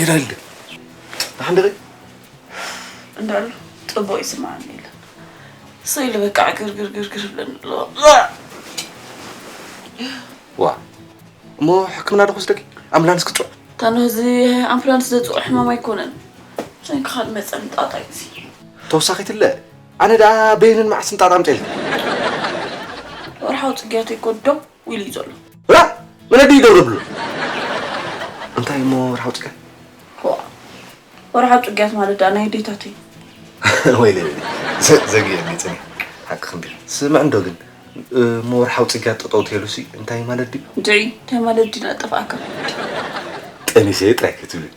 ደል። ንሓንደገ? እንዳሉ ጽቡቕ ይስምዓኒ የለን። ስኢሉ በቃ ግርግር ግርግር ይብለኒ ኣሎ። ዋ፣ እሞ ሕክምና ዶ ክወስደኪ? ኣምቡላንስ ክጥዑ? ታኖ፣ እዚ ኣምቡላንስ ዘጽውዕ ሕማም ኣይኮነን። ብሰንኪ ካልእ መጸ ምጣጣ እዩ እዚ። ተወሳኺትለ፣ ኣነ ደኣ በይንን መዓስ ምጣጣ ኣምጽኤልኪ? ወርሓዊ ጽግያተይ እኮ ደው ኢሉ እዩ ዘሎ። ራ! መነዲ ይደውረብሉ። እንታይ እሞ ወርሓዊ ጽግያት? ዋ፣ ወርሓዊ ጽግያት ማለት ደኣ ናይ ኣዴታተይ። ወይለ፣ ወይለ። ዘ-፣ ዘግየኒ ጽንሕ። ሓቂ ክንዲ። ስምዕ እንዶ ግን፣ እሞ ወርሓዊ ጽግያት ጠጠው ተይሉሲ እንታይ ማለት ድዩ? ድዒ፣ እንታይ ማለት ድዩ? ናጠፍኣካ። ጠኒሰ ጥራይ ክትብል።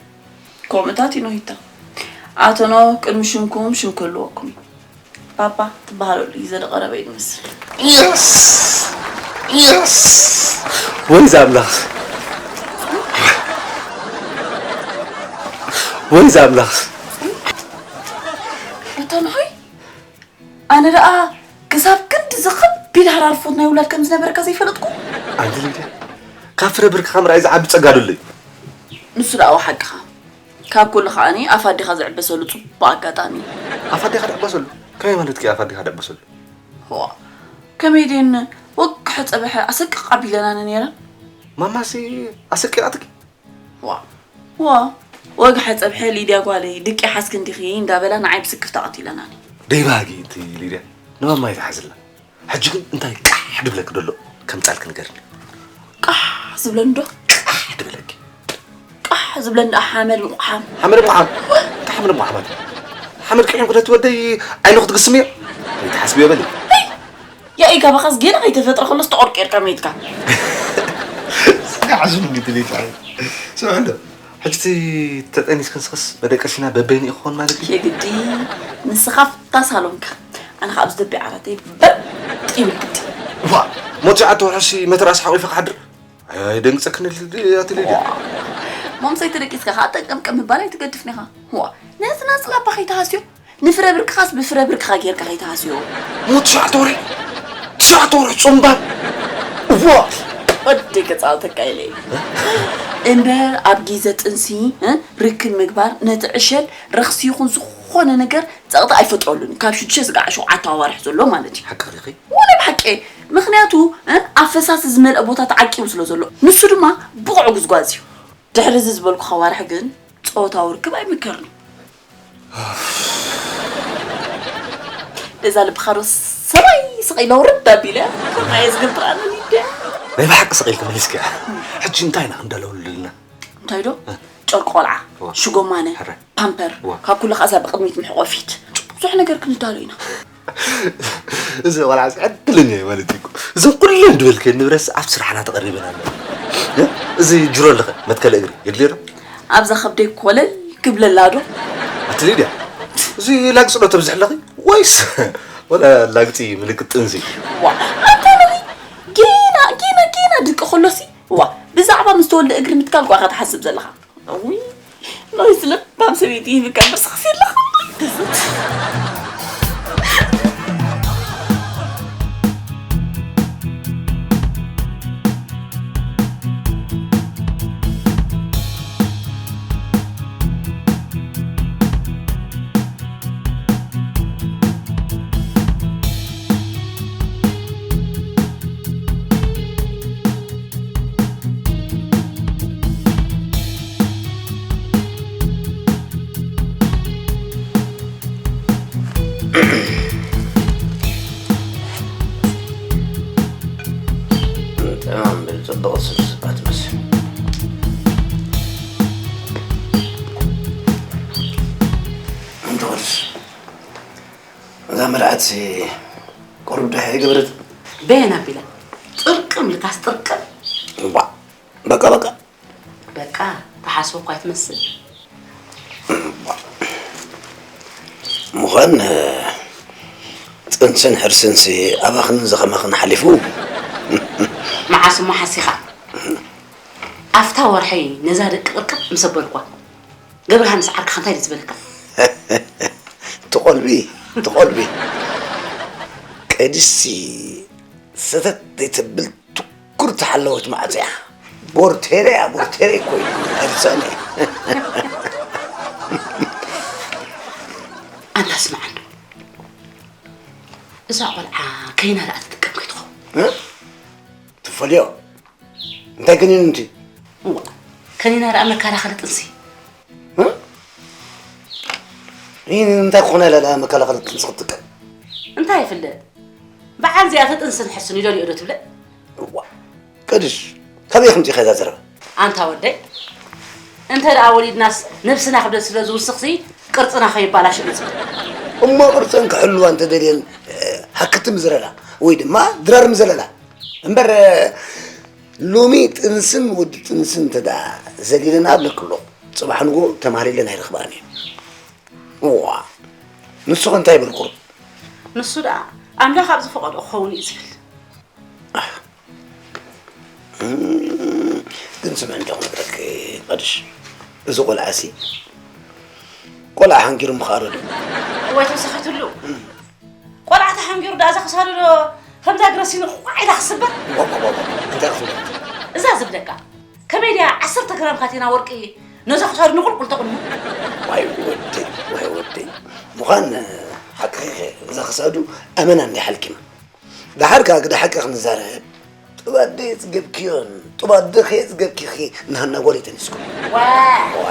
ከምኡታት እዩ ኖሂታ። ኣቶ ኖህ፣ ቅድሚ ሽምኩም ሽም ክህልወኩም እዩ። ፓፓ ትበሃለሉ እዩ ዘደቐረበ እዩ ዝመስል። የስ! የስ! ወይ ዛምላኽ! ወይ ዛምላኽ! ኣታ ንኸይ ኣነ ደኣ ክሳብ ክንድዚ ከቢድ ሃራርፎት ናይ ውላድ ከም ዝነበረካ ዘይፈለጥኩ። ኣንቲ ሊድያ፣ ካብ ፍረ ብርክኻ ምርኣይ ዝዓቢ ጸጋ ዶ ኣሎ እዩ? ንሱ ደኣ ሓቅኻ። ካብ ኩሉ ከኣኒ ኣፍ ኣዴኻ ዝዕበሰሉ ጽቡቕ ኣጋጣሚ። ኣፍ ኣዴኻ ድዕበሰሉ? ከመይ ማለትኪ ኣፍ ኣዴኻ ድዕበሰሉ? ዋ፣ ከመይ ድየን ወግሐ ጸብሐ ኣሰቅቕ ኣቢለናኒ ነይረን። ማማሲ ኣሰቂቓትኪ? ዋ፣ ዋ፣ ወግሐ ጸብሐ ሊድያ ጓለይ፣ ድቂ ሓዝኪ እንዲኺ እንዳበላ ንዓይ ብስክፍታ ቀቲለናኒ። ደይ ባህጊ እቲ ሊድያ፣ ንማማ ይትሓዝላ። ሕጂ ግን እንታይ ቃሕ ድብለኪ ደሎ ከምጻልኪ ንገርኒ። ቃሕ ዝብለኒ ዶ? ቃሕ ድብለኪ። ቃሕ ዝብለኒ ደኣ ሓመድ ምቑሓም። ሓመድ ምቑሓም? እንታይ ሓመድ ምቑሓም ኣቲ? ሓመድ ቂሒም ክደቲ ወደይ ዓይኑ ክትግስምዮ? ኣይትሓስብዮ በሊ። ያኢ ካባኻስ ገና ከይተፈጥረ ከሎስ ተቖርቂርካ መይትካ። ስጋዕ ዝም ግድል ይትዓይ። ስምዕ እንዶ፣ ሕጂ እቲ ተጠኒስ ክንስኽስ መደቀሲና በበይኑ እዩ ክኾን ማለት እዩ? የግዲ ንስኻ ፍታ ሳሎንካ፣ ኣነ ኸዓ ኣብዚ ደቢ ዓራተይ በጥ ይብል ግዲ። ዋ፣ ሞት ሸዓተ ወርሕሲ መትራስ ሓቑፈ ክሓድር? ኣይ፣ ኣይደንግጸክን ል-፣ ኣቲ ሊድያ። ዋ፣ ሞምሰይ ተደቂስካ ኸዓ ጠንቀምቀም ምባል ኣይትገድፍን ኢኻ። ዋ፣ ነዚ ናጽላባ ከይትሃስዮ፣ ንፍረ ብርክኻስ ብፍረ ብርክኻ ጌርካ ከይትሃስዮ። ሞት ትሽዓተ ወርሒ? ትሽዓተ ወርሒ ጾምባብ? እዋ! ወዲ ክጻወተካ ኢለ እየ። እምበር ኣብ ግዜ ጥንሲ፣ እ፣ ርክብ ምግባር ነቲ ዕሸል ረኽሲ ይኹን ዝኾነ ነገር ጸቕጢ ኣይፈጥረሉን። ካብ ሽዱሽተ ስጋዕ ሸውዓተ ኣዋርሕ ዘሎ ማለት እዩ። ሓቂ ዲኺ? ወለ ብሓቂ። ምኽንያቱ፣ እ፣ ኣብ ፈሳሲ ዝመልአ ቦታ ተዓቂቡ ስለ ዘሎ። ንሱ ድማ ብቑዕ ጉዝጓዝ እዩ። ድሕሪ እዚ ዝበልኩኻ ዋርሒ ግን ጾታዊ ርክብ ኣይምከርን እዩ። ነዛ ልብኻ ዶ ሰማይ ስቕ ኢለ ውርድ ኣቢለ፣ ከምኣ እየ ዝገብር ኣነ ሊድያ። ናይ ብሓቂ ስቕ ኢልኪ መሊስኪ። ሕጂ እንታይ ኢና ክንዳለወሉ ዘለና? እንታይ ዶ? እ። ጨርቂ ቆልዓ፣ እዋ። ሽጎማነ፣ ሕረ። ፓምፐር፣ እዋ። ካብ ኩሉ ኸኣ እዛ ብቕድሚት መሕቆፊት። ብዙሕ ነገር ክንዳሎ ኢና። እዚ ቆልዓ እዚ ዕድለኛ እዩ ማለት እዩ እኮ። እዞም ኩለን ድበልከ ንብረትስ ኣብ ስራሕና ተቐሪበን ኣለዋ። እ? እዚ ጅሮ ኣለኸ መትከሊ እግሪ የድልዮ ዶ? ኣብዛ ከብደይ ኮለል ክብለላ ዶ? ኣቲ ሊድያ፣ እዚ ላግጺ ዶ ተብዝሒ ኣለኺ? ወይስ ወላ ላግጺ ምልክት ጥንሲ? ዋ፣ ኣታ ንኺ ጌና፣ ጌና፣ ጌና ድቂ ከሎሲ፣ ዋ፣ ብዛዕባ ምስ ተወልደ እግሪ ምትካል ኳ ኢኻ ትሓስብ ዘለኻ። እውይ፣ ኖይስ ለባም ሰበይቲ ይህብካ እምበር ሰኽሲ ኣለኻ። ተማም ብል ጽቡቕ ስብስባ ትመስል። እንተኾንስ እዛ መርዓት ቁሩብ ድሕሪ ገበረት። በየን ኣቢላ? ጥርቅም ልካስ ጥርቅም። እዋ፣ በቃ፣ በቃ። በቃ፣ ተሓስቦ እኳ ኣይትመስል። ምዃን፣ ጥንስን ሕርስንሲ ኣባኽንን ዝኸማኽን ሓሊፉ። መዓስ እሞ ሓሲኻ? ኣፍታ ወርሒ ነዛ ደቂ ቅርቅብ ምስ ኣበልኳ። ገብረሃንስ ዓርክኻ እንታይ ድዩ ዝበለካ? ትቖልቢ፣ ትቖልቢ። ቀዲሲ ሰተት ዘይተብል ትኩር ተሓለወት መዓት እያ። ቦርቴረ እያ፣ ቦርቴረ እኮ እዩ። ኣይትሰእነ። ስማዕ እንዶ፣ እዛ ቆልዓ ከኒና ደኣ ትጥቀም ከይትኸውን? እ? ትፈልዮ? እንታይ ከኒኑ እንዲ? እዋ፣ ከኒና ደኣ መከላኸሊ ጥንሲ። እ? ይህ እንታይ ክኾና ኢላ ደኣ መከላኸሊ ጥንሲ ክትጥቀም? እንታይ ይፍለጥ? በዓል እዚኣ ተጥንስን ሕስን ይደልዮ ዶ ትብለ? እዋ፣ ቅድሽ፣ ካበይ ከምፂ ከዛ ዘረባ? ኣንታ ወደይ፣ እንተ ደኣ ወሊድናስ ነብስና ክብደት ስለ ዝውስኽሲ ቅርጽና ከይባላሽ እዩ ዝብል። እሞ ቅርጸን ክሕልዋ እንተደልየን፣ እ፣ ሃክቲ ምዝረላ ወይ ድማ ድራር ምዘለላ። እምበር፣ እ፣ ሎሚ ጥንስን ወዲ ጥንስን እንተ ደኣ ዘሊለና ኣብለክሎ፣ ጽባሕ ንጎ ተማሪለን ኣይረኽባን እየን። እዋ፣ ንሱ ኸ እንታይ ይብል ቁሩብ? ንሱ ደኣ ኣምላኽ ኣብ ዝፈቐዶ ክኸውን እዩ ዝብል። እም፣ ግን ስምዕ እንዶ ክነግረኪ ቀድሽ፣ እዚ ቆልዓሲ ቆልዓ ሓንጊሩ ምኻዶ ዶ? እዋይ ተወሰኸትሉ። ቆልዓ ተሓንጊሩ ደኣ እዛ ክሳዱ ዶ ከምዛ ግረሲኑ ቋዕ ኢላ ክስበር? ዋው፣ ዋው፣ ዋው፣ እንታይ ክትብሊ? እዛ ዝብለካ፣ ከመይ ድያ ዓሰርተ ግራም ካቴና ወርቂ ነዛ ክሳዱ ንቑልቁል ተቑልሞ? ዋይ ወደይ፣ ዋይ ወደይ። ምዃን ሓቅኺ፣ እዛ ክሳዱ ኣመና እንዲያ ሓልኪማ። ደሓር ከኣ ግደ ሓቂ ክንዛረብ፣ ጡብ ኣደ የጽገብክዮን ጡብ ኣደ ከየጽገብኪኺ ንሃና ጓል ኣይተኒስኩም። ዋ! ዋ!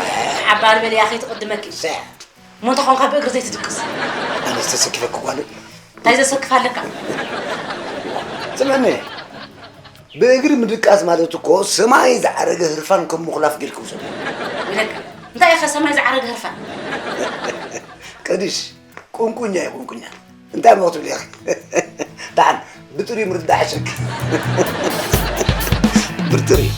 ዓባር በል እያ ከይትቕድመኪ። ሰ- እሞ እንታይ ኾንካ ብእግሪ ዘይትድቅስ? ኣነ ዝተሰኪፈኪ ጓለይ። እንታይ ዘሰክፍ ኣለካ? ስምዕኒ፣ ብእግሪ ምድቃስ ማለት እኮ ሰማይ ዝዓረገ ህርፋን ከም ምኹላፍ ጌርኪ ውሰዶ። ኢለካ፣ እንታይ ኢኻ ሰማይ ዝዓረገ ህርፋን? ቀዲሽ፣ ቁንቁኛ እዩ ቁንቁኛ። እንታይ እሞ ክትብሊ ኢኺ? ደሓን ብጥሪኡ ምርዳእ ሕሸኪ። ብጥሪኡ።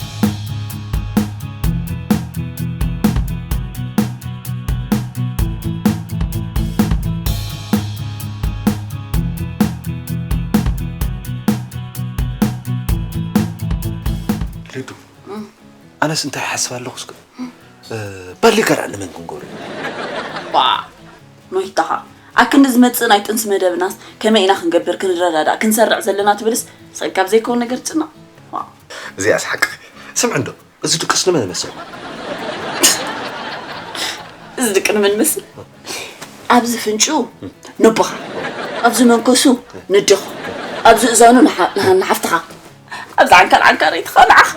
ሊዱ፣ ኣነስ እንታይ ይሓስብ ኣለኹ እስከ? እ፣ ባሊካ ደኣ ንመን ክንገብሮ? ባ፣ ኖይታኻ። ኣክንዲ ዝመጽእ ናይ ጥንሲ መደብናስ ከመይ ኢና ክንገብር፣ ክንረዳዳእ፣ ክንሰርዕ ዘለና ትብልስ ሰብ ካብ ዘይከውን ነገር ትጭነቕ? ዋ። እዚኣስ ሓቂ። ስምዒ እንዶ፣ እዚ ድቅስ ንመን ይመስል? እዚ ድቂ ንመን ይመስል? ኣብዚ ፍንጭኡ ነቦኻ፣ ኣብዚ መንከሱ ነዴኻ፣ ኣብዚ እዛኑ ንሓ-፣ ንሃ-፣ ንሓፍትኻ፣ ኣብዚ ዓንካር ዓንካረይትኻ ንዓኻ።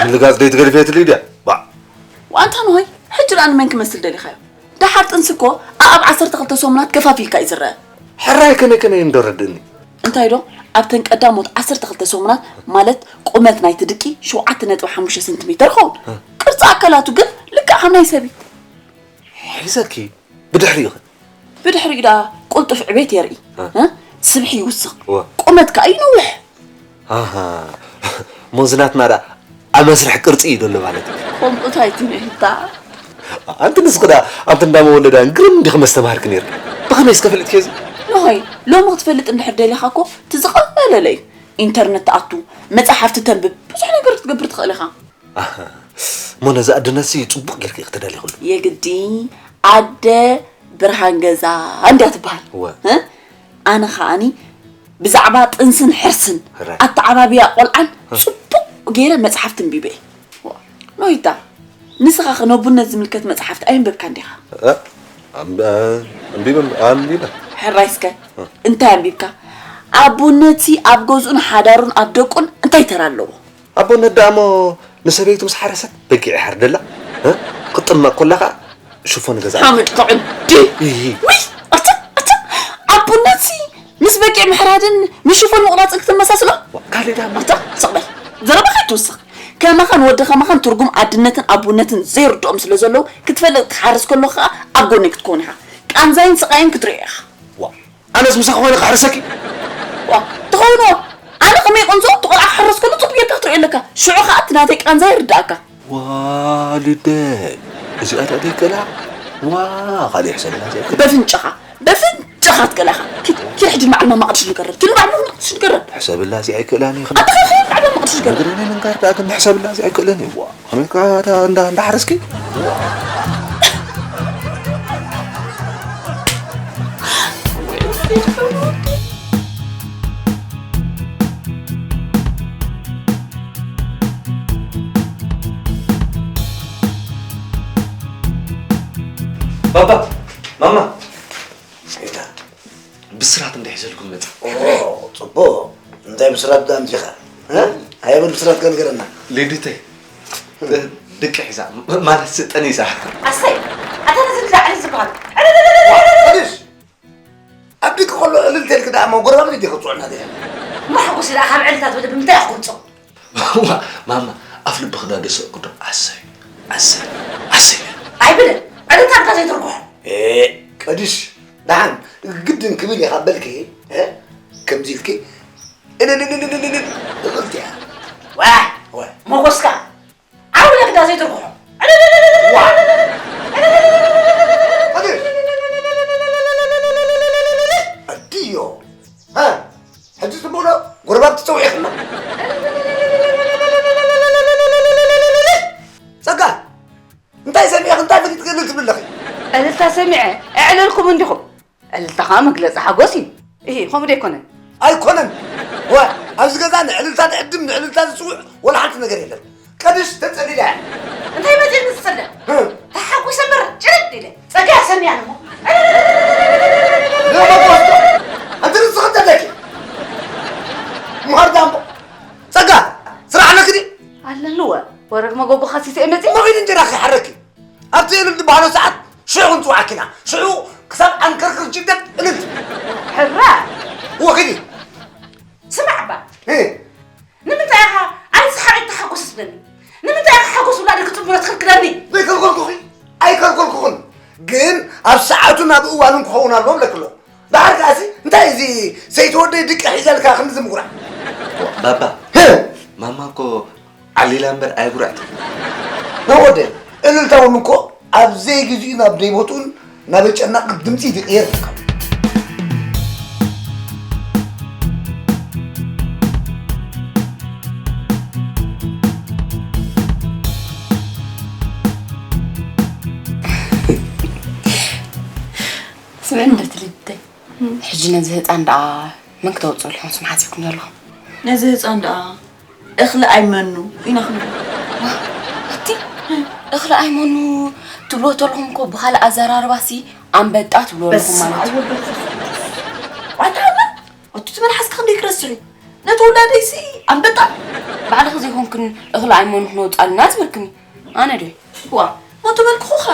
ምልጋጽ ደይትገድፍዮ ትልኢ ድያ? ባዕ። ዋንታ ንሆይ፣ ሕጂ ደኣ ንመን ክመስል ደሊኻዮ? ደሓር ጥንሲ እኮ ኣኣብ ዓሰርተ ክልተ ሰሙናት ከፋፊልካ እዩ ዝረአ። ሕራይ ከመይ ከመይ እንዶ ረድእኒ። እንታይ ዶ፣ ኣብተን ቀዳሞት ዓሰርተ ክልተ ሰሙናት፣ ማለት ቁመት ናይቲ ድቂ ሸውዓተ ነጥቢ ሓሙሽተ ሰንቲሜተር ይኸውን። እ። ቅርጺ ኣካላቱ ግን ልክዕ ከም ናይ ሰብ እዩ። ሒዘኪ፣ ብድሕሪኡ ኸ? ብድሕሪኡ ደኣ ቅልጡፍ ዕቤት የርኢ። እ። እ? ስብሒ ይውስኽ። እወ። ቁመት ከኣ ይነውሕ። ኣሃ፣ እሞ እዚ ናትና ደኣ ኣብ መስርሕ ቅርጺ እዩ ዘሎ ማለት እዩ። ከምኡ እንታይ ትምህርታ? ኣንቲ ንስኺ ደኣ ኣብቲ እንዳ መወለዳን ግርም እንዲኺ መስተምሃርኪ ነይርኪ። ብኸመይ እስከ ፈሊጥኪ እዚ? ንሆይ፣ ሎሚ ክትፈልጥ እንድሕር ደሊኻ እኮ እቲ ዝቐለለ እዩ። ኢንተርነት ትኣቱ፣ መጻሕፍቲ ተንብብ፣ ብዙሕ ነገር ክትገብር ትኽእል ኢኻ። ኣሃ፣ እሞ ነዚ ኣድነትሲ ጽቡቕ ጌርኪ ኢኺ ተዳሊኽሉ። የግዲ ኣደ ብርሃን ገዛ እንድያ ትበሃል። እወ። እ? ኣነ ኸኣኒ ብዛዕባ ጥንስን ሕርስን ሕራይ። ኣተዓባብያ ቆልዓን እ። ጽቡቕ ገይረ መጽሓፍ ትንቢበ እየ። ዋ፣ ኖይታ፣ ንስኻ ኸ ነቡነት ዝምልከት መጽሓፍቲ ኣየንበብካን ዲኻ? እ? ኣንብ-፣ ኣንቢበ፣ ኣንቢበ። ሕራይ እስከ፣ እ። እንታይ ኣንቢብካ? ኣቡነትሲ ኣብ ገዝኡን ሓዳሩን ኣብ ደቁን እንታይ ተራ ኣለዎ? ኣቦነት ደኣ እሞ ንሰበይቱ ምስ ሓረሰት በጊዕ ይሓርደላ፣ እ? ክትጥመቕ ኮላ ኸኣ ሽፎን ገዛ። ሓመድ ከዕዲ። ይሂ። ውይ፣ ኣታ፣ ኣታ፣ ኣቦነትሲ ምስ በጊዕ ምሕራድን ምስ ሽፎን ምቑራጽን ክትመሳስሎ? ዋ፣ ካልእ ደኣ እሞ። ኣታ፣ ስቕ በል። ዘረባኻ ኣይትውስኽ። ከማኻን ወዲ ከማኻን ትርጉም ኣድነትን ኣቦነትን ዘይርድኦም ስለ ዘለዉ ክትፈልጥ ክትሓርስ ከለኹ ኸኣ ኣብ ጎነይ ክትከውን ኢኻ። ቃንዛይን ስቓይን ክትርእዮ ኢኻ። ዋ፣ ኣነስ ምሳኺ ኮይነ ክሕርሰኪ? ዋ፣ ትኸውኖ። ኣነ ከመይ ቆንጆ እቲ ቆልዓ ክሕረስ ከሎ ጽቡቅ ጌርካ ክትርእዮ ኣለካ። ሽዑ ኸኣ እቲ ናተይ ቃንዛ ይርድኣካ። ዋ፣ ልደይ። እዚኣ ደኣ ደይከላ? ዋ፣ ካልእ ይሕሰብላ እዚኣ ኣይከላ። በፍንጫኻ፣ በፍንጫኻ ትከላኻ። ኪድ፣ ኪድ ሕጂ ንበዓል ማማ ቅድሽ ንገረብ። ኪድ ንበዓል ማማ ቅድሽ ንገረብ። ሕሰብላ እዚኣ ኣይከላን እዩ። ኣታ ኸ፣ ኸ፣ ንበዓል ማማ ቅድሽ ንገረብ። ነግረኒ ምንጋር ደኣ ግን ሕሰብላ እዚኣ ኣይከለን እዩ። ዋ። ከመይ ከ እንዳ-፣ እንዳሓረስኪ? ባባ፣ ማማ፣ እታ ብስራት እንድሕዘልኩም መጽ። ኦ፣ ጽቡቕ። እንታይ ብስራት ዳ ኣምጺኻ? እ? ኣየበል ብስራት ከ ንገረና። ሊዱተይ፣ ደቂ ሒዛ፣ ማለት ጠኒሳ። ኣሰይ፣ ኣታ ነዚ ላዕሊ ዝበሃል። ዋ፣ ጠኒስ? ኣብ ድቂ ከሎ እልል ተልክ ደኣ እሞ ጎረባብቲ ዲኺ ክትጽዕና ዲኻ? እሞ ሓጎስ ደኣ ካብ ዕልልታ ዝበለ ብምንታይ ኢኻ ክወጾ? ዋ፣ ማማ፣ ኣፍ ልብኺ ዳ ደሰኩ ዶ? ኣሰይ፣ ኣሰይ፣ ኣሰይ። ኣይብልን። ዕልልታ ድካ ዘይትርግሖ? ኤ፣ ቀዲሽ፣ ደሓን ግድን ክብል እየ ካብ በልኪ፣ እ? ከምዚ ኢልኪ እልልልልልልል እኽልቲ እያ። ዋይ፣ ዋይ። ሞጎስካ ዓው ለግዳ ዘይትርግሖ። ዋ። ኣድዮ። ሃ? ሕጂ ጽቡቕ ዶ? ጎረባብቲ ጸዊዕኽና? ጸጋ፣ እንታይ ሰሚዕኺ? እንታይ ፈሊጥኪ እልል ትብሊ ኣለኺ? ዕልልታ ሰሚዐ፣ ኣዕለልኩም እንዲኹም። ዕልልታ ኸኣ መግለጺ ሓጎስ እዩ። እሂ፣ ከምኡ ዶ ኣይኮነን? ኣይኮነን። ዋ፣ ኣብዚ ገዛ ንዕልልታ ዝዕድም፣ ንዕልልታ ዝጽውዕ ወላ ሓንቲ ነገር የለን። ቀድሽ ተጸሊላ እያ። እንታይ መጺእኒ ዝጸልእ? እ። ተሓጒሰ እምበር ጭርድ ኢለ። ጸጋ ሰሚዓኒ እሞ። ንመጎስቶ፣ ኣንቲ ርእስኺ ተለኪ። ምሃር ዳምቦ። ጸጋ፣ ስራሕ ኣለኪ ድዩ? ኣለኒ እወ። ወረድ መጎጎ ከሲሰ እየ መጺአ። መኺድ እንጀራ ከይሓረኪ። ኣብቲ እልል ዝበሃሎ ሰዓት ሽዑ ክንጽውዓኪ ኢና። ሽዑ ክሳብ ዓንከርክር ጅደት እልል ትብል። ሕራ! ወኺዲ። ስማዕ እባ። እ። ንምንታይ ኢኻ ኣነ ሰሓቒት ተሓጎስ ትብለኒ? ንምንታይ ኢኻ ሓጎስ ውላደይ ክጽንብሮ ትኽልክለኒ? ዘይከልከልኩኺ፣ ኣይከልከልኩኽን። ግን ኣብ ሰዓቱን ኣብ እዋኑን ክኸውን ኣለዎ እብለኪ ኣለኹ። ደሓር ከኣሲ፣ እንታይ እዚ ሰይቲ ወደይ ድቂ ሒዘልካ ክንዲ ዝምጉራዕ? ባባ፣ ህ! ማማ እኮ ዓሊላ እምበር ኣየጉርዕትን። ናብ ወደ፣ እልልታ እውን እኮ ኣብ ዘይግዚኡ ናብ ዘይቦትኡን ናብ ጨናቂ ድምፂ ይቕየር ይርከብ። ስምዕኒ ዶ ትልድተይ? ሕጂ ነዚ ህፃን ደኣ መን ክተውፅኡ ኣለኹም ስም ሓሲብኩም ዘለኹም? ነዚ ህፃን ደኣ እኽሊ ኣይመኑ ኢና ክንብሎ። ዋ፣ እቲ እኽሊ ኣይመኑ ትብሎ ተለኹም እኮ ብኻልእ ኣዘራርባሲ ኣንበጣ ትብሎ ኣለኹም በስመ ማለት ኣብ እዩ። ወወልድ ወመንፈስ ቅዱስ። ዋታ ኣላ፣ ኣቱ ትበል ሓዝካ ክንደይ ክረስዕ እዩ? ነቲ ውላደይሲ ኣንበጣ። ባዕልኺ ዘይኮንክን እኽሊ ኣይመኑ ክነውፅኣልና ዝበልክኒ። ኣነ ዶ? ዋ፣ ሞ ተበልኩኹ ኸ?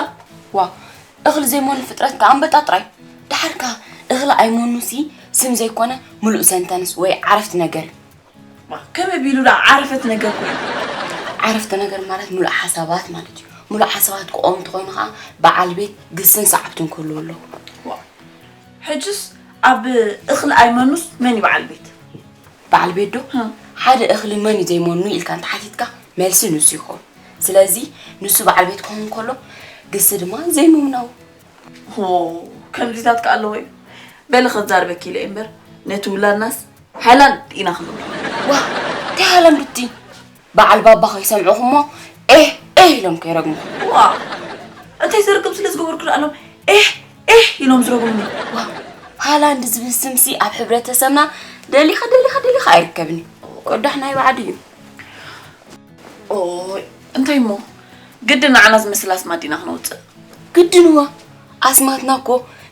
ዋ፣ እኽሊ ዘይመኑ ፍጥረት ከ ኣንበጣ ጥራይ። ደሓር ከ እኽሊ ኣይመኑሲ ስም ዘይኮነ ምሉእ ሰንተንስ ወይ ዓረፍቲ ነገር እዩ። ዋ፣ ከመይ ቢሉ ደኣ ዓረፈት ነገር ኮይኑ? ዓረፍተ ነገር ማለት ምሉእ ሓሳባት ማለት እዩ። ምሉእ ሓሳባት ክቖም እንተኾይኑ ኸዓ በዓል ቤት ግስን ሰዓብትን ክህልዉ ኣለዎ። ዋ፣ ሕጅስ ኣብ እኽሊ ኣይመኑስ መን እዩ በዓል ቤት? በዓል ቤት ዶ? እ። ሓደ እኽሊ መን እዩ ዘይመኑ ኢልካ እንተሓቲትካ መልሲ ንሱ ይኸውን። ስለዚ ንሱ በዓል ቤት ክኸውን ከሎ ግሲ ድማ ዘይምምናው። ሆ፣ ከምዚታት ከ ኣለዎ እዩ። በሊ ከዛርበኪ ኢለ እየ እምበር ነቲ ውላድናስ ሃላንድ ኢና ክንብሎ። ዋ፣ እንታይ ሃላንድ እቲ? በዓል ባባ ከይሰምዑኹ እሞ ኤህ ኤህ ኢሎም ከይረግሙ። ዋ፣ እንታይ ዘርግም ስለ ዝገበርኩ ደኣ ኢሎም ኤህ ኤህ ኢሎም ዝረግሙኒ። ዋ፣ ሃላንድ ዝብል ስምሲ ኣብ ሕብረተሰብና ደሊኻ ደሊኻ ደሊኻ ኣይርከብን እዩ። ቅዳሕ ናይ ባዕዱ እዩ። ኦይ፣ እንታይ እሞ? ግድን ንዓና ዝመስል ኣስማት ዲና ክነውጽእ? ግድን እዋ። ኣስማትና እኮ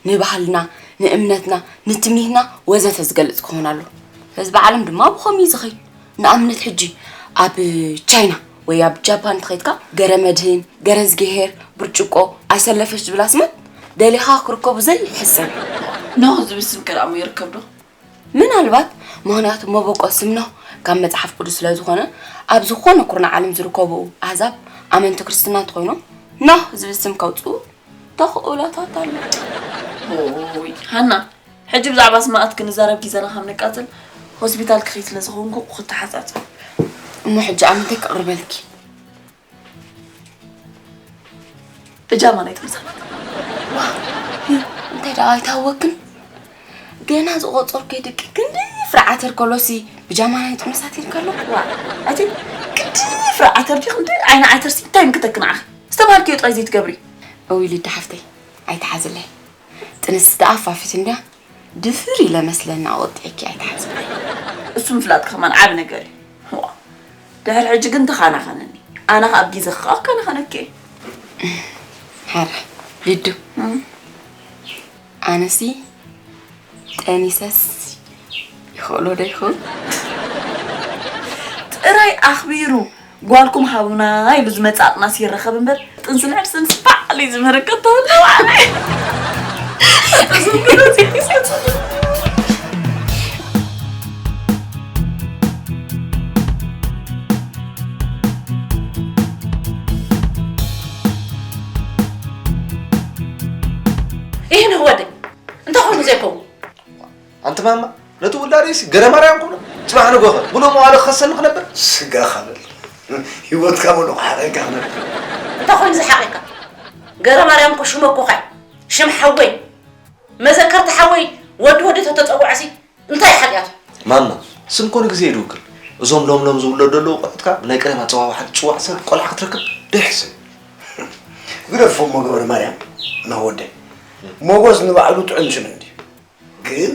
ንባህልና፣ ንእምነትና፣ ንትምኒትና ወዘተ ዝገልጽ ክኸውን ኣለዎ። ህዝቢ ዓለም ድማ ብኸምኡ እዩ ዝኸይድ። ንኣብነት ሕጂ ኣብ ቻይና ወይ ኣብ ጃፓን እንተኸይድካ ገረ መድህን፣ ገረ እዝግሄር፣ ብርጭቆ፣ ኣሰለፈች ዝብል ኣስማት ደሊኻ ክርከቡ ዘይሕሰብ እዩ። ኖህ ዝብል ስም ከ ደኣ እሞ ይርከብ ዶ? ምናልባት ምኽንያቱ መበቆል ስም ኖህ ካብ መጽሓፍ ቅዱስ ስለ ዝኾነ፣ ኣብ ዝኾነ ኩርናዕ ዓለም ዝርከቡ ኣህዛብ ኣመንቲ ክርስትና እንተኾይኖም፣ ኖህ ዝብል ስም ከውጽኡ ተኽእሎታት ኣሎ። ኦይ፣ ሃና፣ ሕጂ ብዛዕባ ኣስማት ክንዛረብ ግዜና ካብ ነቃጽል፣ ሆስፒታል ክኸይድ ስለ ዝኾንኩ ክተሓጻጸብ። እሞ ሕጂ ኣነ እንታይ ከቕርበልኪ? ብጃማ ናይ ጥምሳት። ዋ፣ እንታይ ደኣ ኣይተሃወክን? ገና ዝቖጸርኩ ደቂ ክንዲ ፍረ ዓተር ከሎሲ ብጃማ ናይ ጥምሳት ኢልካ ኣሎ? ዋ፣ ኣቲ ክንዲ ፍረ ዓተር ዲ ክንዲ ዓይኒ ዓተርሲ እንታይ ምክተክ ንዓኺ? ዝተባሃልክዮ ጥራይ ዘይትገብሪ። እውይ ሊዳ ሓፍተይ፣ ኣይትሓዝለይ። ጥንስቲ ደኣ ፋፊት እንድያ። ድፍር ኢለ መስለኒ ኣወጢዕኪ ኣይትሓዝለይ። እሱ ምፍላጥ ከማን ዓቢ ነገር እዩ። ዋ፣ ድሕሪ ሕጂ ግን ተኻናኸነኒ። ኣነ ኸኣ ኣብ ግዜኺ ኸኣ ክከናኸነኪ እየ። ሕራይ። ሊዱ፣ ኣነሲ ጠኒሰስ ይኽእሎ ዶ ይኸውን? ጥራይ ኣኽቢሩ ጓልኩም ሃቡና ኢሉ ዝመጽእ ኣጥናሲ ይረኸብ እምበር፣ ጥንሲ ንዕርሲ ምስ ባዕለይ ዝምርክት ተወለ ባዕለይ። ይህን ወደይ እንታይ ኮይኑ ዘይከውን? ኣንቲ ማማ፣ ነቲ ውላደይሲ ገረ ማርያም ኩኖ፣ ጽባሕ ንጎኸ፣ ብሎ መዋለ ክኸሰኒ ክነብር? ስጋ ካበል። ህይወትካ በሎ ክሓረካ ክነብር። እንታይ ኮይኑ ዝሓቂካ? ገረ ማርያም እኮ ሽመ እኮ ኸ ሽም ሓወይ፣ መዘከርቲ ሓወይ፣ ወዲ ወዲ ተተጸውዐሲ እንታይ ሓጢኣቱ? ማማ፣ ስም ኮነ ግዜ እዩ ድውክል። እዞም ሎም ሎም ዝውለዱ ዘለዉ ቆልዑትካ ብናይ ቀደም ኣጸዋውዓ ዝጽዋዕ ሰብ ቆልዓ ክትረክብ ደሕስን። ግደፎ እሞ ገረ ማርያም፣ ናወደይ። ሞጎስ ንባዕሉ ጥዑም ሽም እንድዩ። ግን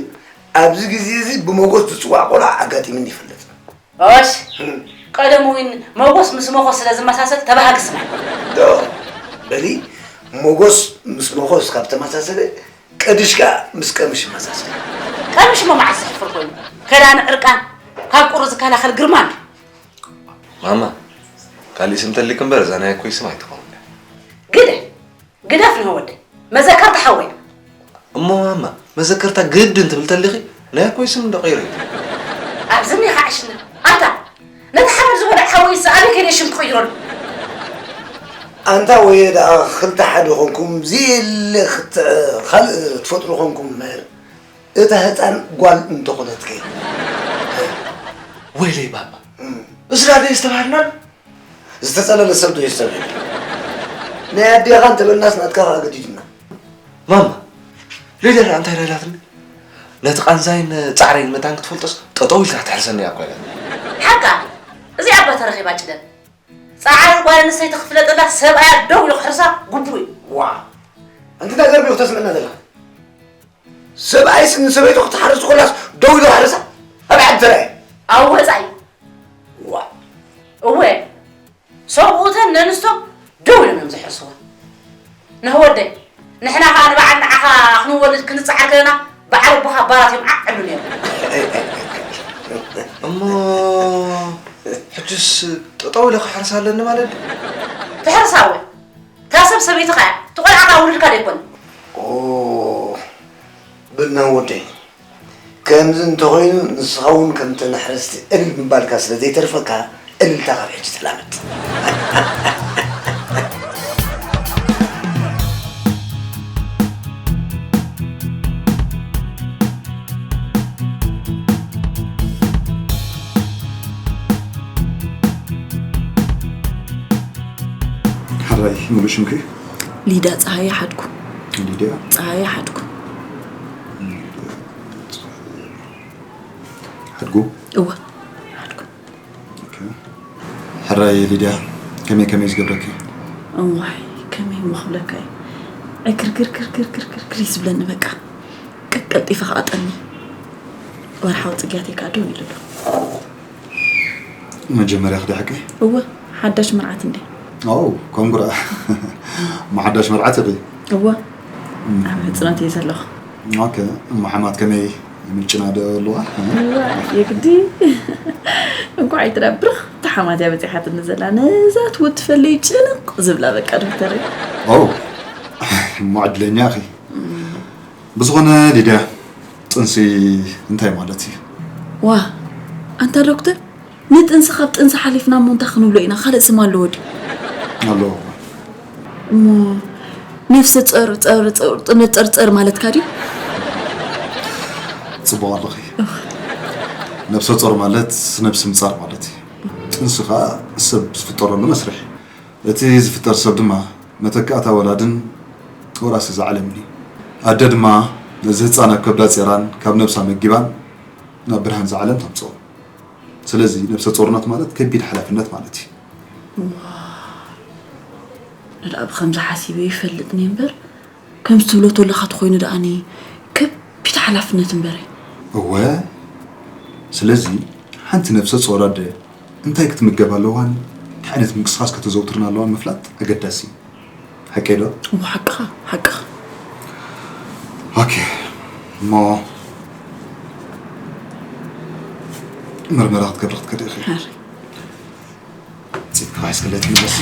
ኣብዚ ግዜ እዚ ብሞጎስ ዝጽዋዕ ቆልዓ ኣጋጢምኒ ይፈልጥ። ኦሽ፣ እም። ቀደም እውን ሞጎስ ምስ ሞጎስ ስለ ዝመሳሰል ተባሃጊ ስማ። ዶ፣ በሊ፣ ሞጎስ ምስ ሞጎስ ካብ ተመሳሰለ፣ ቀድሽ ከኣ ምስ ቀምሽ ይመሳሰል። ቀምሽ እሞ መዓስ ዘሕፍር ኮይኑ? ከዳን ዕርቃን ካብ ቁሪ ዝከላኸል ግርማ እንድዩ። ማማ፣ ካሊእ ስም ተሊክ እምበር እዛ ናይ ኣኮይ ስም ኣይትኸውን። ግደ፣ ግደፍ ንወደይ፣ መዘከርታ ሓወይ። እሞ ማማ፣ መዘከርታ ግድን ትብል ተሊኺ ናይ ኣኮይ ስም እንዶ ቀይረዮ። ኣብዚ እኒኻ ዕሽነት። ኣንታ፣ ነቲ ሓመድ ዝበልዕ ሓወይስ ኣበይ ከይደ ሽም ክቕይረሉ? ኣንታ ወየ ደኣ ክልተ ሓደ ኾንኩም፣ ዝየለ ክት-፣ ካልእ ትፈጥሩ ኾንኩም እምበር፣ እታ ህፃን ጓል እንተኾነት ከ? ወይለይ ባባ፣ እም። እዚ ዳደ ዝተባህልና ዝተጸለለ ሰብ ዶ ይስተብህል? ናይ ኣዴኻ እንተበልናስ ናትካ ከኣ ገዲድና። ማማ፣ ሊድያ ደኣ እንታይ ኢላትኒ? ነቲ ቃንዛይን ጻዕረይን መታን ክትፈልጦስ ጠጠው ኢልካ ክትሕርሰኒ እያ እኮ ኢላትኒ። ሓቃ፣ እዚኣ እባ ተረኺባ ጭደን። ጻዕሪ ጓል ኣንስተይቲ ክፍለጠላ ሰብኣያ ደው ኢሉ ክሕርሳ ግቡእ እዩ። ዋ፣ ኣንቲ እንታይ ዘርቢኹ ተስምዕና ዘለኻ? ሰብኣይስ ንሰበይቱ ክትሓርስ ኮላስ ደው ኢሉ ክሕርሳ? ኣብ ዓዲ ተራእየ። ኣብ ወጻኢ። ዋ። እወ። ሰብኡተን ነንስቶም ደው ኢሎም እዮም ዝሕርስዋ። ነህ ወደይ፣ ንሕና ኸኣ ንበዓል ንዓኻ ክንወልድ ክንጽዓር ከለና በዓል ኣቦኻ ባራት እዮም ዓዕ ዕሉ ነይሩ። እሞ ሕጅስ ጠጠው ኢለ ክሕርስ ኣለኒ ማለት ድዩ? ትሕርሳ እወ። እታ ሰብ ሰበይትኻ እያ። እቲ ቆልዓ ኸኣ ውሉድካ ዶ ኣይኮነን? ኦ፣ በልና ወደይ። ከምዚ እንተኾይኑ፣ ንስኻ እውን ከምተን ኣሕረስቲ እልል ምባልካ ስለ ዘይተርፈካ፣ እልልታ ካብ ሕጂ ተላመድ። ሓራይ፣ ሙሉእ ሽምኪ? ሊዳ ጸሃየ ሓድጉ። ሊድያ? ጸሃየ ሓድጉ። ሓድጉ? እወ፣ ሓድጉ። ኦኬ። ሕራይ ሊድያ፣ ከመይ ከመይ ዝገብረኪ? እዋይ፣ ከመይ እሞ ክብለካ እዩ። ዕግርግር ግርግር ግርግር ግር እዩ ዝብለኒ በቃ። ቀቀልጢፈ ክኣጠኒ። ወርሓዊ ጽግያተይ ከኣ ደው ኢሉ ኣሎ። መጀመርያ ክዲ ሓቂ? እወ፣ ሓዳሽ መርዓት እንዴ። ኦ፣ ኮንግራ። እሞ ሓዳሽ መርዓት ኢኺ? እወ፣ እም። ኣብ ሕጽኖት እየ ዘለኹ። ኦኬ፣ እሞ ሓማት ከመይ ይምልጭና ዶ ኣለዋ? እዋ፣ የግዲ። እንኳዕ ኣይትዳ ብርኽቲ ሓማት እያ በጺሓትኒ ዘላ። ነዛ ትውት ትፈለይ ጭንቕ ዝብላ በቃ ዶክተረይ። ኦ፣ እሞ ዕድለኛ ኢኺ። እም። ብዝኾነ ሊድያ፣ ጥንሲ እንታይ ማለት እዩ? ዋ፣ ኣንታ ዶክተር፣ ንጥንሲ ካብ ጥንሲ ሓሊፍና እሞ እንታይ ክንብሎ ኢና? ካልእ ስም ኣለዎ ድዩ? ኣለዎ። እሞ ነፍሰ ጾር፣ ጾር፣ ጾር፣ ጥንጸርጸር ማለትካ ድዩ? ጽቡቕ ኣለኺ። ነፍሰ ጾር ማለት ነብሲ ምጻር ማለት እዩ። ጥንሲ ኸኣ ሰብ ዝፍጠረሉ መስርሕ እዩ። እቲ ዝፍጠር ሰብ ድማ መተካእታ ወላድን ወራሲ እዛ ዓለምን እዩ። ኣደ ድማ ነዚ ህጻን ኣብ ከብዳ ጼራን ካብ ነብሳ መጊባን ናብ ብርሃን እዛ ዓለም ተምጽኦ። ስለዚ ነብሰ ጾርነት ማለት ከቢድ ሓላፍነት ማለት እዩ። ዋው፣ ንድኣ ብኸምዚ ሓሲበ ይፈልጥን እየ እምበር፣ ከምዚ ትብሎ ተለኻ ተኾይኑ ደኣኒ ከቢድ ሓላፍነት እምበረ። እወ፣ ስለዚ ሓንቲ ነብሰ ጾር ኣደ እንታይ ክትምገብ ኣለዋን እንታይ ዓይነት ምንቅስቓስ ከተዘውትርን ኣለዋን ምፍላጥ ኣገዳሲ እዩ። ሓቀይ ዶ? እሞ ሓቅኻ፣ ሓቅኻ። ኦኬ። እሞ መርመራ ክትገብሪ ክትከዲ ኢኺ። ሕራይ። ጽብቅ ሒዝክለይ ትምለስ።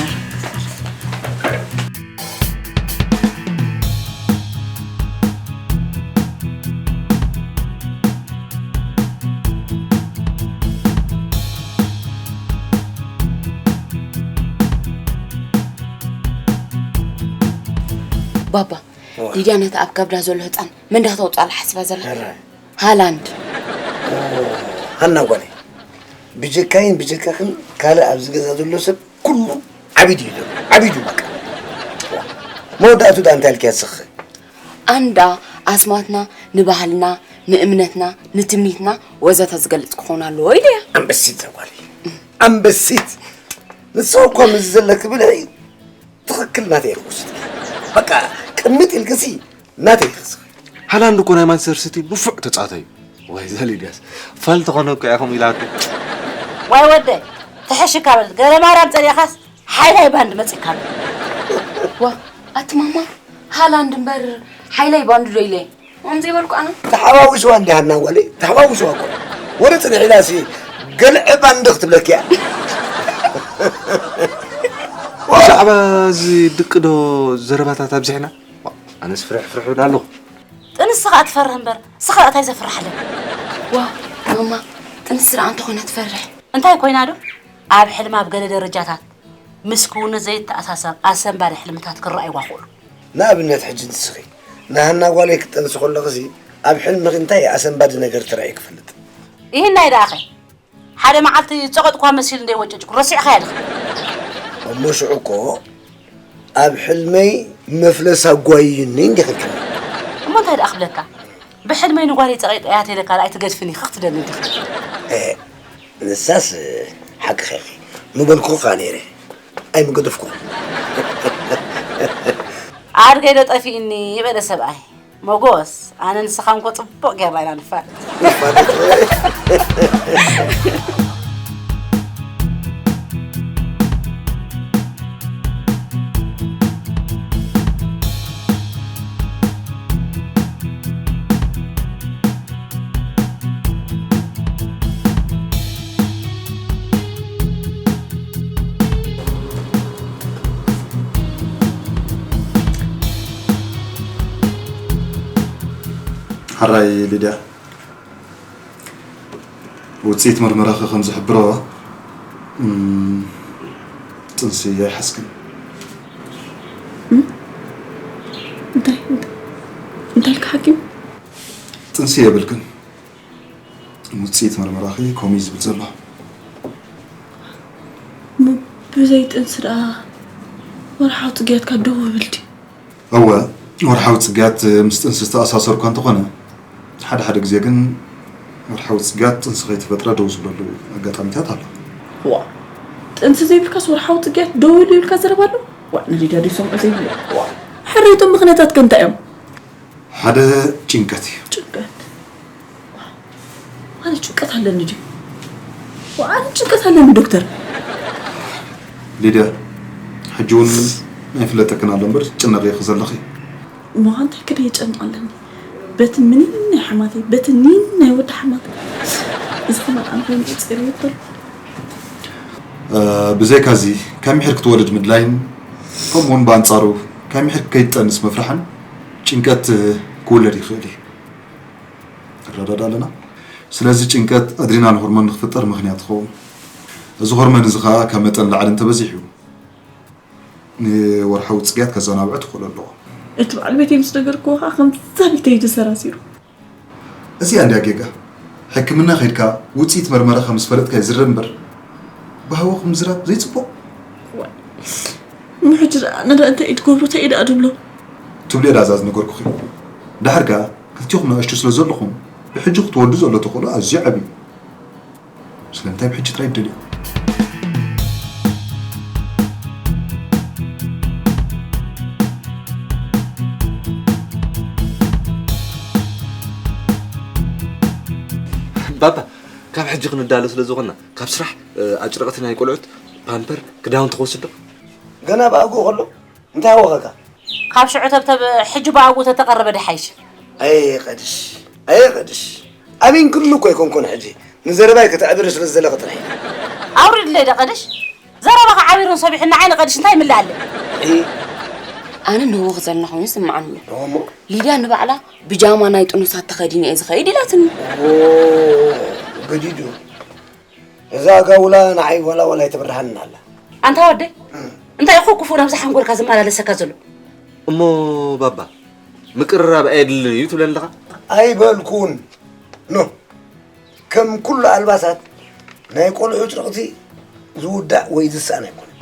ባባ፣ ዋ። ሊድያ ነቲ ኣብ ከብዳ ዘሎ ህጻን መን ዳተውጽኣላ ሓሲባ ዘላ? ሕራይ። ሃላንድ። ኦ፣ ሃና ጓለይ፣ ብጀካይን ብጀካኽን ካልእ ኣብዚ ገዛ ዘሎ ሰብ ኩሉ ዓቢዱ እዩ ዘሎ። ዓቢዱ በቃ። ዋ። መወዳእቱ ደኣ እንታይ ኢልክያ ንስኺ? ኣንዳ ኣስማትና ንባህልና፣ ንእምነትና፣ ንትምኒትና ወዘተ ዝገልጽ ክኸውን ኣለዎ ኢለያ። ኣንበሲት እዛ ጓለይ። ኣንበሲት። ንስኺ እኮ ምስዚ ዘለኪ ብልሒ ትኽክል ናተይ ኢልኪ ወሲድኪ። በቃ ቅምጥ ኢልክሲ ናተይ ኢልክሲ። ሃላንድ እኮ ናይ ማንቸስተር ሲቲ ንፉዕ ተጻዋታይ እዩ። ዋይ እዛ ሊድያስ ፋል ተኾነ እኮ እያ ከምኡ ኢላቶ። ዋይ ወደይ፣ ትሕሽካ በል። ገረማርያም ጸሊእኻስ ሓይላይ ባንድ መጺእካ ኣሎ። ዋ፣ ኣቲ ማማ፣ ሃላንድ እምበር ሓይላይ ባንድ ዶ ኢለ? ከምኡ ዘይበልኩ ኣነ። ተሓዋዊስዋ እንዲ ሃና ጓለይ፣ ተሓዋዊስዋ እኮ። ወረ ጽንሕ ኢላሲ ገልዐ ባንድ ክትብለኪ እያ። ብዛዕባ እዚ ድቂ ዶ ዘረባታት ኣብዚሕና? ዋ፣ ኣነስ ፍርሕ ፍርሕ እብል ኣለኹ። ጥንሲ ኸኣ ትፈርህ እምበር፣ ንስኻ እንታይ ዘፍርሓለካ? ዋ፣ ማማ፣ ጥንሲ ደኣ እንተኾነ ትፈርሕ። እንታይ ኮይና ዶ? ኣብ ሕልማ ኣብ ገለ ደረጃታት ምስ ክውንነት ዘይተኣሳሰር ኣሰንባዲ ሕልምታት ክረኣይዋ ክእሉ። ንኣብነት ሕጂ ንስኺ ንሃና ጓለይ ክትጠንሲ ከለኽሲ ኣብ ሕልምኺ እንታይ ኣሰንባዲ ነገር ተራእዩ ክፈልጥ? ይህናይ ደኣኸ ሓደ መዓልቲ ዝጸቐጥኳ መሲሉ እንደ ወጨጭኩ ረሲዕኻያ ዲኻ? እሞ ሽዑ እኮ ኣብ ሕልመይ መፍለስ ኣጓይዩኒ እንዲኺ ኢልክኒ። እሞ እንታይ ደኣ ክብለካ? ብሕልመይ ንጓለይ ጸቒጠያ ተይለካ ደኣ ኣይትገድፍን ኢኺ ክትደኒ ዲኺ? እ፣ ንሳስ ሓቅኺ ኢኺ። ምበልኩኺ ከኣ ነይረ። ኣይምገደፍኩን። ኣድገይ ዶ ጠፊእኒ በለ ሰብኣይ። ሞጎስ፣ ኣነ ንስኻን እኮ ጽቡቕ ጌርና ኢና ንፋለጥ። ንፋለጥ። ሕራይ ሊድያ፣ ውጽኢት መርመራኺ ከም ዝሕብሮ፣ እም፣ ጥንሲ ኣይሓዝክን። እም? እንታይ፣ እንታይ፣ እንታይ ኢልካ ሓኪም? ጥንሲ የብልክን። ውጽኢት መርመራኺ ከምኡ እዩ ዝብል ዘሎ። እሞ ብዘይ ጥንሲ ደኣ ወርሓዊ ጽግያትካ ደው ይብል ድዩ? እወ፣ ወርሓዊ ጽግያት ምስ ጥንሲ ዝተኣሳሰር እኳ እንተኾነ፣ ሓደ ሓደ ግዜ ግን ወርሓዊ ጽግያት ጥንሲ ከይተፈጥረ ደው ዝብለሉ ኣጋጣሚታት ኣሎ። ዋ፣ ጥንሲ ዘይብልካስ ወርሓዊ ጽግያት ደው ኢሉ ይብልካ ዘረባ ኣሎ? ዋ፣ ንሊድያ ድዩ ሰምዖ ዘይብሉ? ዋ፣ ሕራይ እቶም ምኽንያታትከ እንታይ እዮም? ሓደ ጭንቀት እዩ። ጭንቀት? ኣነ ጭንቀት ኣለኒ ድዩ? ኣነ ጭንቀት ኣለኒ ዶክተር። ሊድያ፣ ሕጂ እውን ኣይፍለጠክን ኣሎ እምበር ትጭነቒ ኢኺ ዘለኺ። እሞ እንታይ ክደ የጨንቕ ኣለኒ? በቲ ምኒን ናይ ሓማተይ፣ በቲ ኒን ናይ ወዲ ሓማት። እዚ ከማን ኣነ ኮይኑ ጸይሩ ይብል። እ፣ ብዘይካ እዚ፣ ከሚሕር ክትወልድ ምድላይን፣ ከምኡ እውን ብኣንጻሩ ከሚሕር ከይትጠንስ ምፍራሕን ጭንቀት ክውለድ ይኽእል እዩ። ንረዳዳእ ኣለና። ስለዚ ጭንቀት ኣድሪናል ሆርሞን ንክፍጠር ምኽንያት ይኸውን። እዚ ሆርሞን እዚ ኸኣ ካብ መጠን ላዕሊ እንተበዚሑ ንወርሓዊ ጽግያት ከዘናብዖ ትኽእሎ ኣለዎ። እቲ በዓል ቤተይ ምስ ነገርክዎ ኸኣ ከም ዛቢተይ እዩ ተሰራሲሩ። እዚኣ እንድያ ጌጋ። ሕክምና ኸይድካ ውጽኢት መርመራኻ ምስ ፈለጥካ እዩ ዝረብ እምበር ብሃወኹ ምዝራብ ዘይጽቡቕ። ዋይ። እሞ ሕጂ ደኣ ኣነ ደኣ እንታይ እየ ድገብሮ? እንታይ እየ ደኣ ድብሎ? ትብልዮ ደኣ እዛ ዝነገርኩኺ። ደሓር ከኣ ክልቲኹም ንኣሽቱ ስለ ዘለኹም ብሕጂ ክትወልዱ ዘሎ ተኽእሎ ኣዝዩ ዓቢ እዩ። ስለምንታይ ብሕጂ ጥራይ ትደልዮ? ባባ፣ ካብ ሕጂ ክንዳሎ ስለ ዝኾንና፣ ካብ ስራሕ፣ እ፣ ኣጭርቕቲ ናይ ቆልዑት፣ ፓምፐር፣ ክዳውንቲ ክወስድ ዶ? ገና ብኣግኡ ከሎ እንታይ ሃወኸካ? ካብ ሽዑ ተብተብ ሕጂ ብኣግኡ ተተቐረበ ድሓይሽ። ኣየ ቀድሽ፣ ኣየ ቀድሽ። ኣሚንክኒ እኮ ኣይኮንኩን ሕጂ። ንዘረባይ ከተዕብሪ ስለ ዝደለኺ ጥራይ። ኣውሪድለይ ዶ ቀድሽ? ዘረባኻ ዓቢሩን ሰቢሑን ንዓይ ንቐድሽ እንታይ ይምልኣለይ? ኣይ፣ ኣነ ንህወኽ ዘለና ኮይኑ ይስምዓኒ ኣሎ። እሞ? ሊድያ ንባዕላ ብጃማ ናይ ጥኑሳት ተኸዲነ እየ ዝኸይድ ኢላትኒ። ኦ፣ ገዲዱ። እዛ ጋውላ ንዓይ ዋላ ዋላ ኣይተብርሃንን ኣላ። ኣንታ ወደይ፣ እንታይ ኢኹ ክፉእ ናብዛ ሓንጎልካ ዝመላለሰካ ዘሎ? እሞ ባባ፣ ምቅርራብ ኣየድልን እዩ ትብለኒ ኣለኻ? ኣይበልኩን። ኖ፣ ከም ኩሉ ኣልባሳት ናይ ቆልዑ ጨርቕቲ ዝውዳእ ወይ ዝስኣን ኣይኮነን።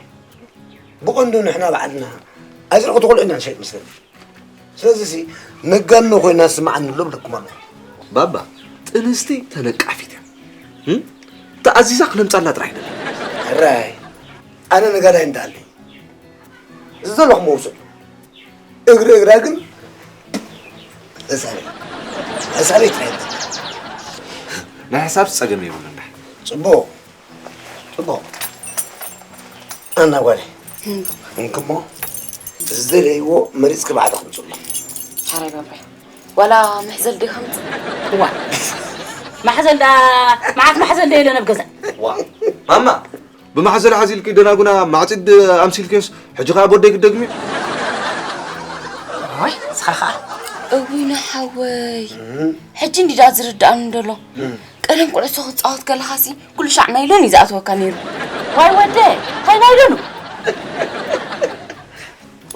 ብቐንዱ ንሕና ባዕልና ኣጭርቕቲ ቆልዑ ኢና ንሸይጥ መስለኒ። ስለዚሲ ነጋኖ ኮይና ስምዓኒ ኣሎ ብለኩም ኣለኹ። ባባ፣ ጥንስቲ ተነቃፊት እያ። እም? ተኣዚዛ ክነምጻላ ጥራይ ደላ። ሕራይ፣ ኣነ ነጋዳይ እንዳኣለይ ዝደለኹ መውሰዱ። እግሪ እግራ ግን ሕሳበይ፣ ሕሳበይ ጥራይ። ናይ ሕሳብ ጸገም የብሉን። ጽቡቕ። ጽቡቕ። ኣና ጓለይ፣ እንክሞ ዝደለይዎ መሪጽኪ ባዕልኺ ምጽሉ። ሓራይ ባባይ፣ ዋላ መሕዘል ዲኻ ምጽእ? እዋ፣ ማሕዘል ደኣ፣ መዓት ማሕዘል ደየለን ኣብ ገዛ። ዋ፣ ማማ፣ ብማሕዘል ሓዚልኪ ደናጉና ማዕጺድ ኣምሲልክዮስ፣ ሕጂ ኸኣ ቦደይ ክትደግምዮ? ኦይ፣ ንስኻ ኸኣ። እውይ፣ ንሓወይ። ሕጂ እንዲዳ ዝርድኣኒ ደሎ። ቀደም ኩዕሶ ክትጻወት ከለኻሲ፣ ኩሉ ሻዕ ናይሎን እዩ ዝኣትወካ ነይሩ። ዋይ ወደ፣ እንታይ ናይሎኑ?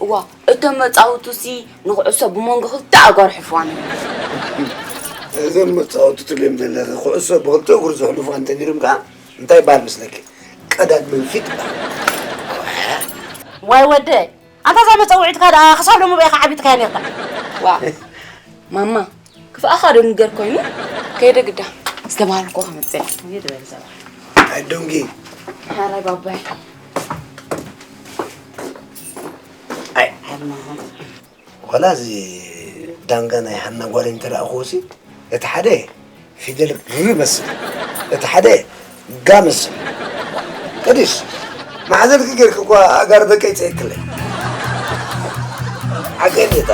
እዋ፣ እቶም መጻውቱሲ ንኩዕሶ ብመንጎ ክልተ ኣጓርሕፍዋ ነይሩ። እዞም መጻወቱ ትብልዮም ዘለኺ፣ ኩዕሶ ብክልተ እግሩ ዘሕልፉ እንተነይሮም ከኣ እንታይ ይበሃል መስለኪ? ቀዳድ መንፊት ይበሃል። ዋይ ወደ፣ ኣንታ እዛ መጸውዒትካ ደኣ ክሳብ ሎሚ በይኻ ዓቢጥካያ ነይርካ። ዋ፣ ማማ፣ ክፍኣኻ ዶ ንገር ኮይኑ? ከይደ ግዳ፣ ዝተባህልኩ ክመጽእ። ይድበል ዘባ። ኣይ ዶንጊ። ሓራይ ባባይ። ኣይ። ሓርማኻ። ወላ እዚ ዳንጋ ናይ ሃና ጓል እንተረኣኹሲ፣ እቲ ሓደ ፊደል ር መስል፣ እቲ ሓደ ጋ መስል። ቅድሽ፣ ማሕዘልኪ ጌርኪ እኳ ኣእጋር ደቀይ ጸይክለይ። ሓቀይ ጌታ።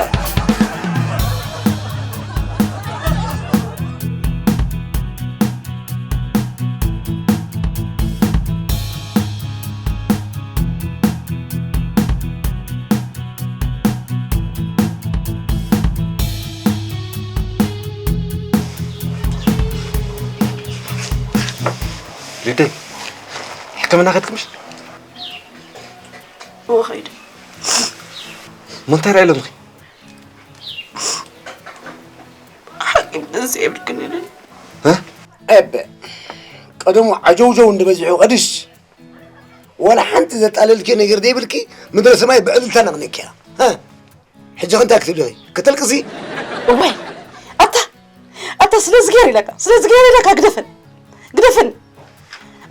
ሊደይ፣ ሕክምና ከድክምሽ? እወ፣ ኸይደ። እሞ እንታይ ርኣይ ኣለምኺ? ሓኪም ጥንሲ የብልክን ኢሉኒ። እ? ኤበ፣ ቀደሙ ዓጀውጀው እንድበዚሑ ቀድሽ፣ ወላ ሓንቲ ዘጣለልኪ ነገር ዘይብልኪ፣ ምድረ ሰማይ ብዕልልታ ነቕኒቅኪያ። እ? ሕጂ ኸ እንታይ ክትብሊ ኢኺ? ከተልቅሲ? እዋይ፣ ኣታ፣ ኣታ ስለ ዝገር ኢለካ፣ ስለ ዝገር ኢለካ ግደፈን፣ ግደፈን።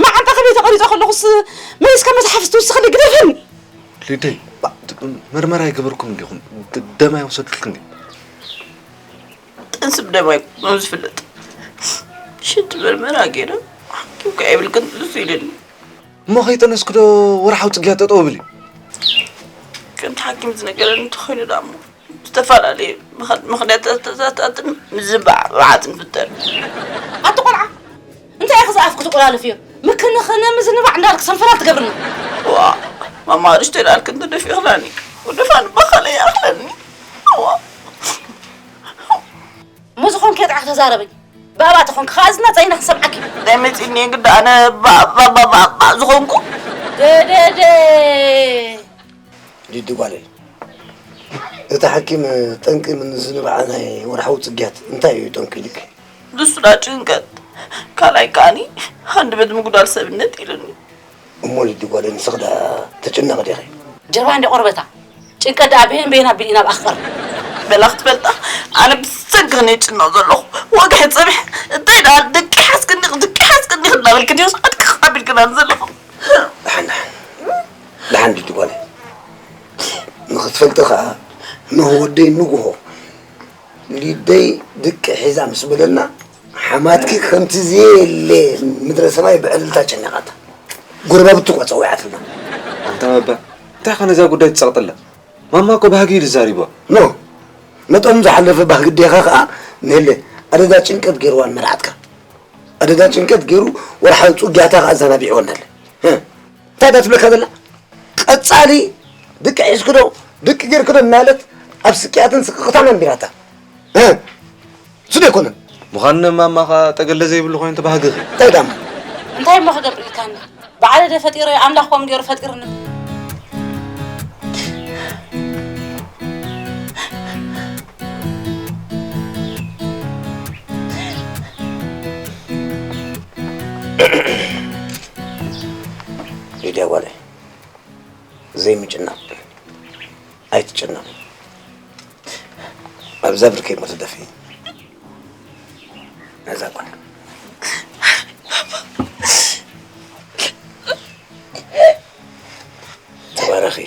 መዓንጣ ከመይ ተቐሪጸ ከለኹስ መሊስካ መጽሓፍ ትውስኸለይ፣ ግደፈን። ሊደይ፣ ባ-፣ መርመራ ኣይገበርኩን እንዲኹም፣ ድ-፣ ደም ኣይወሰድልኩን እንዲ። ጥንሲ ብደም ኣይኮነን ዝፍለጥ። ሽንቲ መርመራ ገይረ፣ ሓኪምካ የብልክን ጥንሲ ኢሉኒ። እሞ ከይጠነስኩ ዶ ወርሓዊ ጽግያት ጠጠው እብል እዩ? ከምቲ ሓኪም ዝነገረኒ እንተኾይኑ ደኣ እሞ፣ ዝተፈላለዩ ምኽ-፣ ምኽንያታትን ምዝንባዕ መዓት ንፍተን። ኣቲ ቆልዓ፣ እንታይ ኢኺ ዝኣፍኪ ትቆላልፍዮ? ምክንኽን ምዝንባዕ እንዳልክ ሰንፈላል ትገብርና። ዋ፣ ማማ ንእሽተይ ደኣልክ እንተደፊእኽላኒ፣ ወደፋን በኸለ ይኣኽለኒ። ዋ። እሞ ዝኾንኪ ጥራሕ ተዛረበኝ። ባባ ተኾንኪ ከኣ እዝና ጸይና ክንሰምዓኪ። እንታይ መጺኒ ግዳ ኣነ ባ-፣ ባ-፣ ባ-፣ ባ-፣ ባ-፣ ዝኾንኩ? ደደደ። ሊዲ ጓለይ፣ እቲ ሓኪም ጠንቂ ምዝንባዕ ናይ ወርሓዊ ጽግያት እንታይ እዩ ጠንቂ ኢልኪ? ንሱ ደኣ ጭንቀት፣ ካልኣይ ከኣኒ ሃንደበት ምጉዳል ሰብነት ኢሉኒ። እሞ ሊዲ ጓለይ፣ ንስኺ ደኣ ትጭነቒ ዲኺ? ጀርባ እንደ ቆርበታ። ጭንቀት ደኣ ብሄን ብሄን ኣቢሉ ኢና ብኣኽበር። በላ ክትፈልጣ፣ ኣነ ብሰንክኽን እየ ጭነቕ ዘለኹ። ወግሐ ጸብሐ፣ እንታይ ደኣ ደቂ ሓስክኒ፣ ደቂ ሓስክኒ እናበልክ ድዮስ ኣድክኽ ኣቢልክና ዘለኹ? ደሓን፣ ደሓን። ደሓን ሊዲ ጓለይ። ንኽትፈልጢ ኸኣ፣ ንሆ ወደይ ንግሆ ሊደይ ድቂ ሒዛ ምስ በለና፣ ሓማትኪ ከምቲ ዘየለ ምድረ ሰማይ ብዕልልታ ጨኒቓታ። ጎረባብቲ እኳ ጸዊዓትና። ኣንታ ባባ፣ እንታይ ኸ ነዛ ጉዳይ ትጸቕጠላ? ማማ እኮ ባህጊ እዩ ዝዛሪቦ። ኖ፣ ነቶም ዝሓለፈ ባህጊ ዴኻ ኸኣ ንህለ ኣደዳ ጭንቀት ገይርዋ ንመርዓትካ። ኣደዳ ጭንቀት ገይሩ ወርሓዊ ጽግያታ ኸኣ ኣዘናቢዕወናለ። ህ፣ እንታይ እዳ ትብለካ ዘላ? ቀጻሊ ድቂ ሒዝክዶ ድቂ ገይርክዶ እናለት ኣብ ስቅያትን ስቅቕታን ኣንቢራታ። እ፣ እሱ ዶ ኣይኮነን? ምዃኑ ማማ ኸኣ ጠገለ ዘይብሉ ኮይኑ ተባህግኺ። እንታይ ዳሞ? እንታይ እሞ ክገብር ኢልካኒ? ባዕለ ደ ፈጢረ ኣምላኽ ከም ገይሩ ፈጢርኒ። ሊድያ ጓለይ፣ ዘይምጭናቕ ኣይትጨነቕ። ኣብዛ ብርከይ እሞ ትደፊ። ነዛ ጓል ተባረኺ፣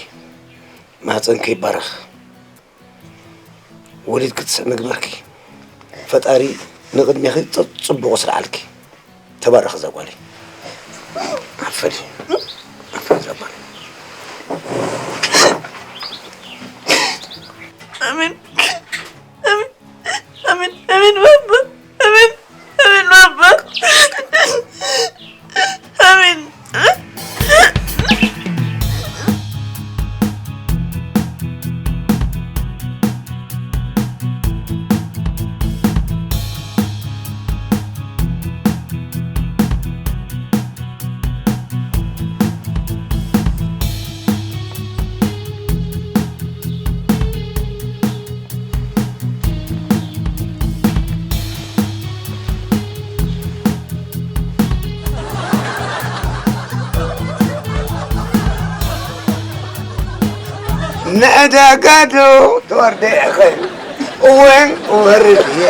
ማህፀንኪ ይባረኽ። ወሊድ ክትስዕ ምግባርኪ ፈጣሪ ንቕድሜኺ ጽ-፣ ጽቡቕ ስርዓልኪ። ተባረኺ እዛ ጓለይ። ኣፈሊ፣ ኣፈሊ እዛ ጓለይ። ኣሜን። ኣሜን። ኣሜን። ኣሜን ባባ። ኣሜን። ኣሜን ባባ። ኣሜን። ንዕዳጋ ዶ ትወርደ ኢኺ? እወን፣ እወርድ እየ።